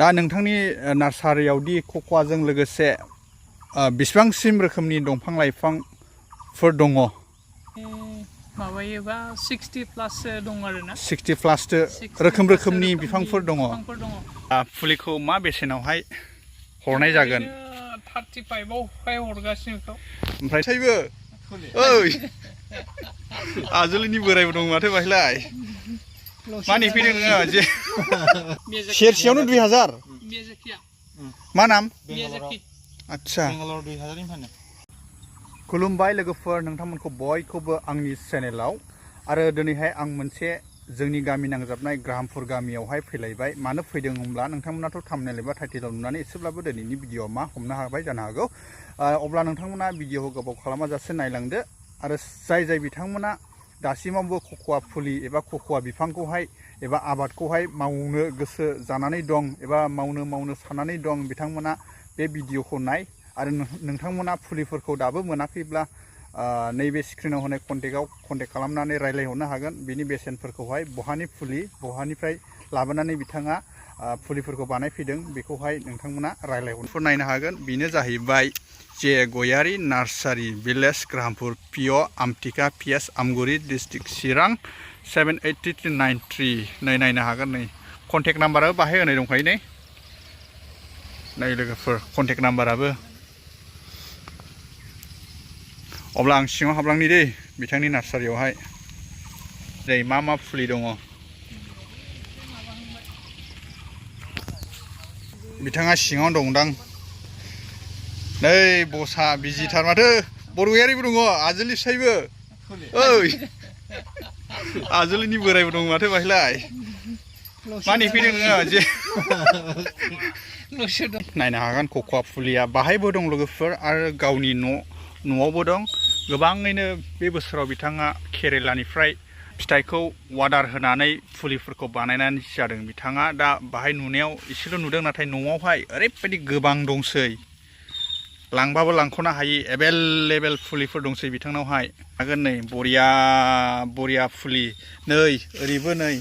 दा नोंथांनि नार्सारियावदि खख'वाजों लोगोसे बेसेबांसिम रोखोमनि दंफां लाइफांफोर दङ? माबायोबा 60 प्लास दं आरोना 60 प्लाससो रोखोमनि बिफांफोर दङ। फुलिखौ मा बेसेनावहाय हरनाय जागोन? 35 आवहाय हरगासिनो बेखौ। ओमफ्राय थाइबो ओइ आजोलनि बोरायबो दं माथो बाहायलाय मा नेफैदों नोङो जे सेरसेयावनो 2000 मा नाम? आच्छा खुलुमबाय लोगोफोर, नोंथांमोनखौ बयखौबो आंनि चेनेलाव। आरो दिनैहाय आं मोनसे जोंनि गामि नांजाबनाय ग्राहामपुर गामियावहाय फैलायबाय। मानो फैदों होनब्ला नोंथांमोनाथ' थाम्बनेल एबा टाइटेलाव नुनानै एसेब्लाबो दिनैनि भिडिअ'आव मा हमनो हाबाय जानो हागौ। अब्ला नोंथांमोना भिडिअ'खौ गोबाव खालामाजासे नायलांदो। आरो जाय बिथांमोना दासिमावबो खख'वा फुलि एबा खख'वा बिफांखौहाय एबा आबादखौहाय मावनो गोसो जानानै दं एबा मावनो साननानै दं, बिथांमोना बे भिडिअ'खौ नाय। आरो नोंथांमोना फुलिफोरखौ दाबो मोनाखैब्ला नैबे स्क्रिनाव होनाय कन्टेक्ट खालामनानै रायलायहरनो हागोन। बिनि बेसेनफोरखौहाय बहानि फुलि बहानिफ्राय लाबोनानै बिथाङा फुलिफोरखौ बानायफैदों बेखौहाय नोंथांमोना रायलायहरनो नायनो हागोन। बेनो जाहैबाय जे गयारि नार्सारि, भिलेज ग्राहामपुर, पिअ आमथिका पिएस आमगुरि, डिस्ट्रिक्ट चिरां 78393। नै नायनो हागोन, नै कन्टेक्ट नाम्बाराबो बाहाय होनाय दंखायो नै लोगोफोर, कन्टेक्ट नाम्बाराबो। अब्ला आं सिङाव हाबलांनि दै बिथांनि नार्सारियावहाय। नै मा फुलि दङ बिथाङा सिङाव दंदां। नै बसा बिजिथार माथो, बरगयारिबो दङ, आजोलनि फिसायबो ओइ आजोलनि बोरायबो दं माथो बाहायलाय मा नेफैदों नोङो जे नायनो हागोन। खख'वा फुलिया बाहायबो दं लोगोफोर, आरो गावनि न'आवबो दं। गोबाङैनो बे बोसोराव बिथाङा केरेलानिफ्राय फिथाइखौ अर्डार होनानै फुलिफोरखौ बानायनानै जादों बिथाङा। दा बाहाय नुनायाव एसेल' नुदों, नाथाय न'आवहाय ओरैबायदि गोबां दंसै, लांबाबो लांख'नो हायि एभेलेबेल फुलिफोर दंसै बिथांनावहाय। हागोन नै बरिया फुलि, नै ओरैबो नै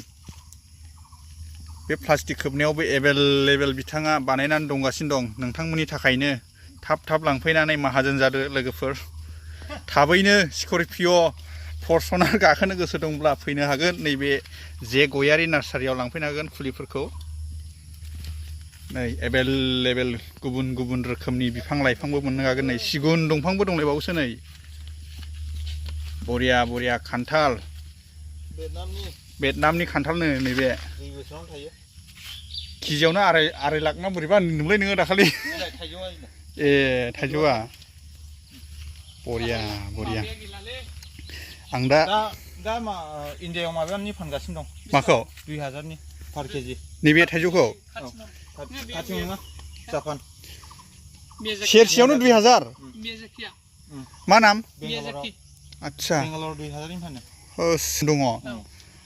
बे प्लास्टिक खोबनायावबो एभेलेबेल बिथाङा बानायनानै दंगासिनो दं। नोंथांमोननि थाखायनो थाब लांफैनानै माहाजोन जादो लोगोफोर। थाबैनो स्करपिय' फर्सनार गाखोनो गोसो दंब्ला फैनो हागोन, नैबे जे गयारि नार्सारियाव लांफैनो हागोन फुलिफोरखौ। नै एभेलेबेल गुबुन रोखोमनि बिफां लाइफांबो मोननो हागोन। नै सिगुन दंफांबो दंलायबावोसो, नै बरिया खान्थाल, भेटनामनि खान्थालनो नैबे केजियावनो आराय लाख ना बोरैबा नुलाय नोङो दाखालि। ए थाइजौआ बरिया। आं दा मा इण्डियायाव माबानि फानगासिनो दं। माखौ? 2000 पार केजि। नैबे थाइजौखौ खाथि नङा, जापान। सेरसेयावनो 2000। मा नाम? आच्छा, बेंगालर 2000 फानो। दङ।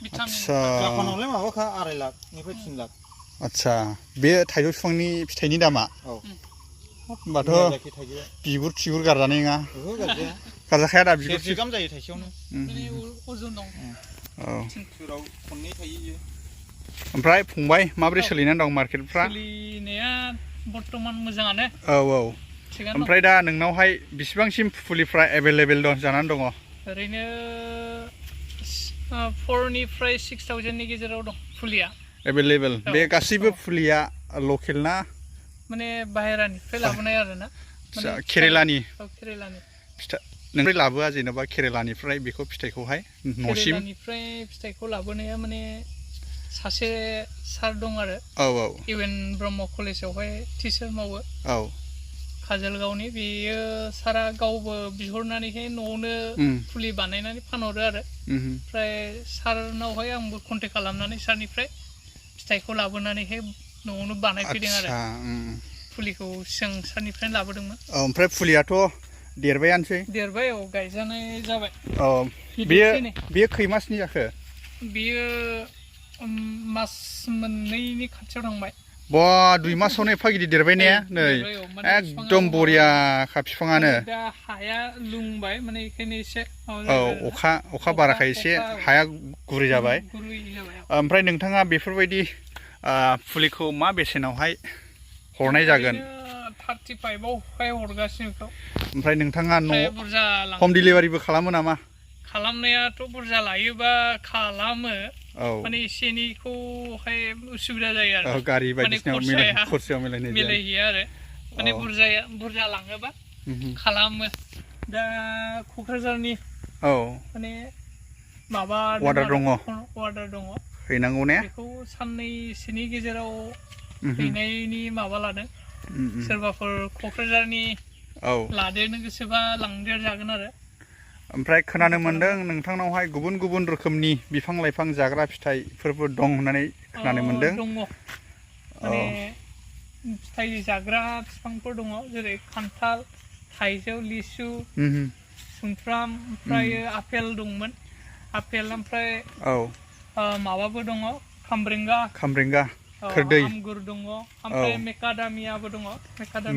आच्छा, जापानावलाय माबाखा 2.5 लाखनिफ्राय 3 लाख। आच्छा, बे थाइजौ बिफांनि फिथाइनि दामा? होमबाथ' बिगुर थिगुर गारजानाय नङा। गारजाखाया दा बिगुर गाहाम जायो थाइसेयावनो। औ, ओमफ्राय फंबाय माबोरै सोलिनानै दं मार्केटफ्रा? सोलिनाया बर्तमान मोजाङानो। औ, ओमफ्राय दा नोंनावहाय बेसेबांसिम फुलिफ्रा एभेलेबेल जानानै दङ? ओरैनो 4 निफ्राय 6000 नि गेजेराव दं फुलिया एभेलेबेल। बे गासैबो फुलिया लकेल ना माने बाहेरानिफ्राय लाबोनाय आरोना? केरेलानि फिथाइ नोंनिफ्राय लाबोआ जेनेबा केरेलानिफ्राय बेखौ फिथाइखौहाय न'सिम? केरेलानिफ्राय फिथाइखौ लाबोनाया माने सासे सार दं आरो। औ, इउएन ब्रह्म कलेजावहाय टिचार मावो। औ, काजलगावनि। बेयो सारा गावबो बिहरनानैहाय न'आवनो फुलि बानायनानै फानहरो आरो। ओमफ्राय सारनावहाय आंबो कन्टेक्ट खालामनानै सारनिफ्राय फिथाइखौ लाबोनानैहाय न'आवनो बानायफैदों आरो। फुलिखौ सिगां सारनिफ्रायनो लाबोदोंमोन। ओमफ्राय फुलियाथ' देरबायानोसै? देरबाय, औ, गायजानाय जाबाय। औ, बेयो खै मासनि जाखो? बेयो मास मोननैनि खाथियाव थांबाय। बा 2 मासावनो एफा गिदिर देरबाय ने? नै एकदम बरियाखा बिफाङानो। दा हाया लुंबाय, माने बेखायनो एसे औ, अखा बाराखाय एसे हाया गुरै जाबाय। ओमफ्राय नोंथाङा बेफोरबायदि फुलिखौ मा बेसेनावहाय हरनाय जागोन 35आवहाय हरगासिनो बेखौ ओमफ्राय नोंथाङा बुरजा हम डिलिभारिबो खालामो नामा खालामनायाथ' बुरजा लायोबा खालामो माने एसे एनैखौहाय उसुबिदा जायो आरो गारि बायदिसिना खरसायाव मिलायहैयो आरो माने बुरजा लाङोबा खालामो दा क'क्राझारनि माने माबा अर्डार दङ हैनांगौ ने बेखौ साननैसोनि गेजेराव हैनायनि माबा लादों सोरबाफोर क'क्राझारनि लादेरनो गोसोबा लांदेर जागोन आरो ओमफ्राय खोनानो मोनदों नोंथांनावहाय गुबुन गुबुन रोखोमनि बिफां लाइफां जाग्रा फिथाइफोरबो दं होननानै खोनानो मोनदों दङ माने फिथाइ जाग्रा बिफांफोर दङ जेरै खान्थाल थाइजौ लिसु सुमफ्राम ओमफ्राय आपेल दंमोन आपेल ओमफ्राय माबाबो दङ खामब्रेंगा खोरदै आंगुर दङ ओमफ्राय मेकाडामियाबो दङ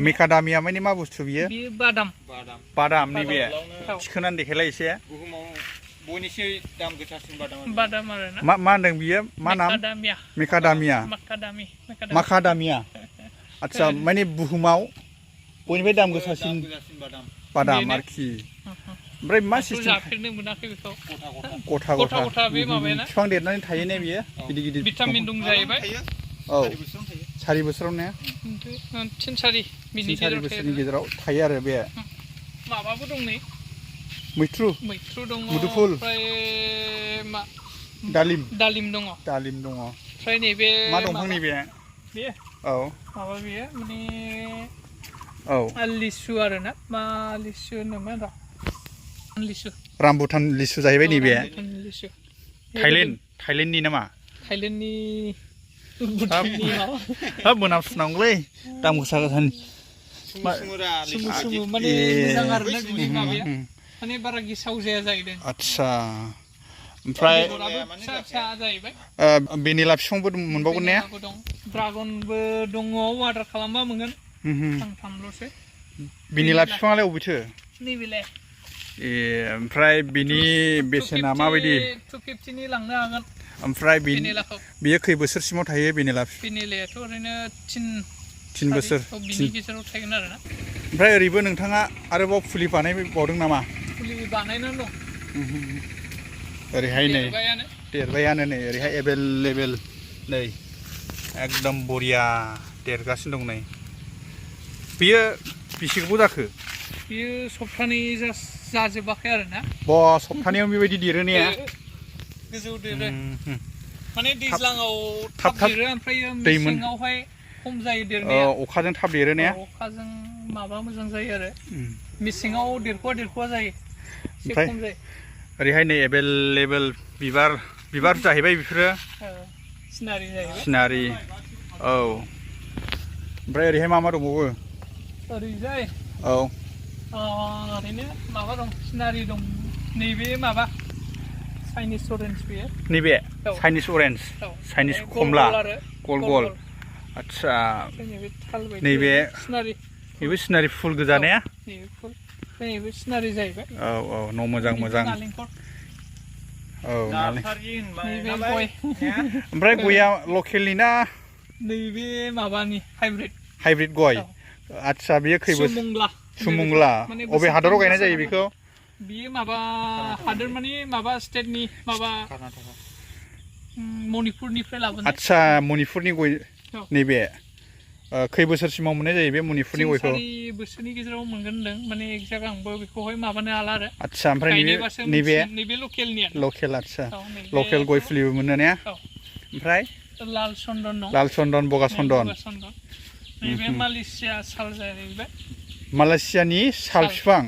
मेकाडामिया माने मा बुस्थु बियो बादाम नैबे थिखोनानै देखायलाय एसे बुहुमाव बयनिख्रुइ दाम गोसासिन बादाम आरोना मा होनदों बियो मा नाम माकाडामिया आदसा माने बुहुमाव बयनिफ्राय दाम गोसासिन बादाम आरोखि ओमफ्राय मा सिस्टेम जाफेरनो मोनाखै बेखौ गथा बे माबायाना बिफां देरनानै थायो ने बियो गिदिर गिदिर भिटामिन दं जाहैबाय 4 बोसोराव ने 3-4 बोसोरनि गेजेराव थायो आरो बे माबाबो दं नै मैथ्रु दङ मुदुफुल ओमफ्राय दालिम दङ ओमफ्राय नैबे मा दंफांनि बे माबा बेयो माने लिसु आरोना मा लिसु होनोमोन लिसु रामबुटान लिसु जाहैबाय नैबे थाइलेण्डनि नामा थाइलेण्डनि मोनामसुनांगौलै दाम गोसानि सुमु माने मोजां आरोना बिनि माबाया माने बारा गेसाव जाया जाहैदों आदसा ओमफ्राय फिसा जाहैबाय भेनिला बिफांबो मोनबावगोन ने ड्रागनबो दङ अर्डार खालामबा मोनगोन फांथामल'सो भेनिला बिफाङालाय अबेथो नैबेलाय ओमफ्राय बिनि बेसेना माबायदि 250नि लांनो हागोन ओमफ्राय बियो खै बोसोरसिमाव थायो भेनिलायाथ' ओरैनो 3 बोसोर बिनि गेजेराव थागोन आरोना ओमफ्राय ओरैबो नोंथाङा आरोबाव फुलि बानायबावदों नामा फुलि बानायनानै दं ओरैहाय नै देरबायानो नै ओरैहाय एभेलेबेल नै एकदम बरिया देरगासिनो दं नै बियो बेसे गोबाव जाखो बियो सप्तानै जाजोबाखै आरोना सप्तानैयाव बेबायदि देरो ने गोजौ देरो माने दैज्लाङाव थाब देरो ओमफ्राय मेसेङावहाय खम जायो देरनाया अखाजों थाब देरो ने अखाजों माबा मोजां जायो आरो मेसेङाव देरख'वा जायो ओमफ्राय ओरैहाय नै एभेलेबेल बिबार जाहैबाय बेफोरो सिनारि ओमफ्राय ओरैहाय मा दंबावो ओरैजाय ओरैनो माबा दं सिनारि दं नैबे माबा चाइनिस अरेन्ज बेयो नैबे चाइनिस अरेन्ज चाइनिस कमला गल आदसा नैबे सिनारि फुल गोजा ने नैबे सिनारि जाहैबाय न' मोजां ओमफ्राय गया लकेलनि ना नैबे माबानि हाइब्रिद गय आदसा बेयो खै बोसोर सुमुंला अबे हादराव गायनाय जायो बेखौ बियो माबा हादोर माने माबा स्टेटनि माबा मणिपुरनिफ्राय लाबोनाय आदसा मणिपुरनि गय नैबे खै बोसोरसिमाव मोननाय जायो बे मणिपुरनि गयखौ 4 बोसोरनि गेजेराव मोनगोन होनदों माने एक्जाक्ट आंबो बेखौहाय माबानो हाला आरो आदसा ओमफ्राय नैबे लकेल आदसा लकेल गय फुलिबो मोनो ने ओमफ्राय लाल चन्दन बगा चन्दन नैबे मालयेशिया साल जाहैबाय मालयेशियानि साल बिफां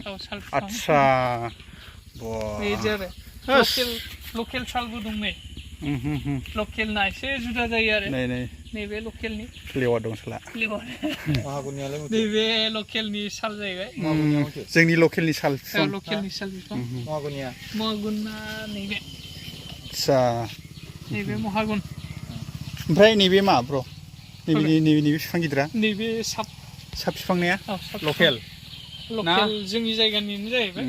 आदसा लकेल सालबो दं नै लकेलना एसे जुदा जायो आरो नैबे लकेलनि लेवा दं साला नैबे लकेलनि साल जाहैबाय जोंनि लकेलनि साल बिफां महागुना नैबे आदसा नैबे महागुन ओमफ्राय नैबे मा ब्र नैबे बिफां गिदिरा नैबे साब बिफां ने लकेल जोंनि जायगानिनो जाहैबाय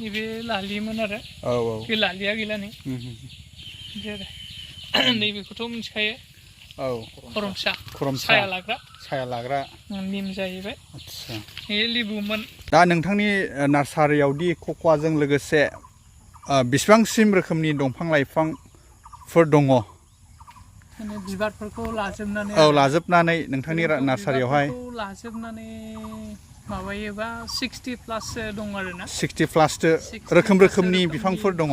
नैबे लालिमोन आरो बे लालिया गैला नै नैबेखौथ' मिथिखायो खरमसा साया लाग्रा निम जाहैबाय आदसा बे लेबुमोन दा नोंथांनि नार्सारियावदि कक'वाजों लोगोसे बेसेबांसिम रोखोमनि दंफां लाइफांफोर दङ माने बिबारफोरखौ लाजोबनानै लाजोबनानै नोंथांनि नार्सारियावहाय लाजोबनानै माबायोबा 60 प्लाससो दं आरोना 60 प्लाससो रोखोमनि बिफांफोर दङ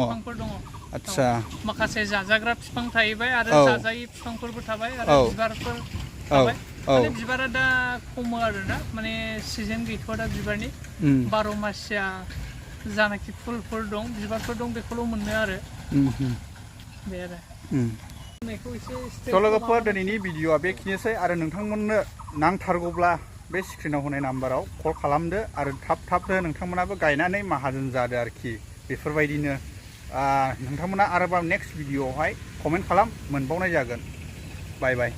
आदसा माखासे जाजाग्रा बिफां थाहैबाय आरो जाजायै बिफांफोरबो थाबाय आरो बिबारफोर थाबाय माने बिबारा दा खम आरोना माने सिजन गैथ'आ दा बिबारनि 12 मासिया जानाखि फुलफोर दं बिबारफोर दं बेखौल' मोनो आरो बे आरो लोगोफोर दिनैनि भिडिअ'आ बेखिनिसै आरो नोंथांमोननो नांथारगौब्ला बे स्क्रिनाव होनाय नाम्बाराव कल खालामदो आरो थाबनो नोंथांमोनाबो गायनानै माहाजोन जादो आरोखि बेफोरबायदिनो नोंथांमोना आरोबाव नेक्स्ट भिडिअ'आवहाय कमेन्ट खालाम मोनबावनाय जागोन बाय बाय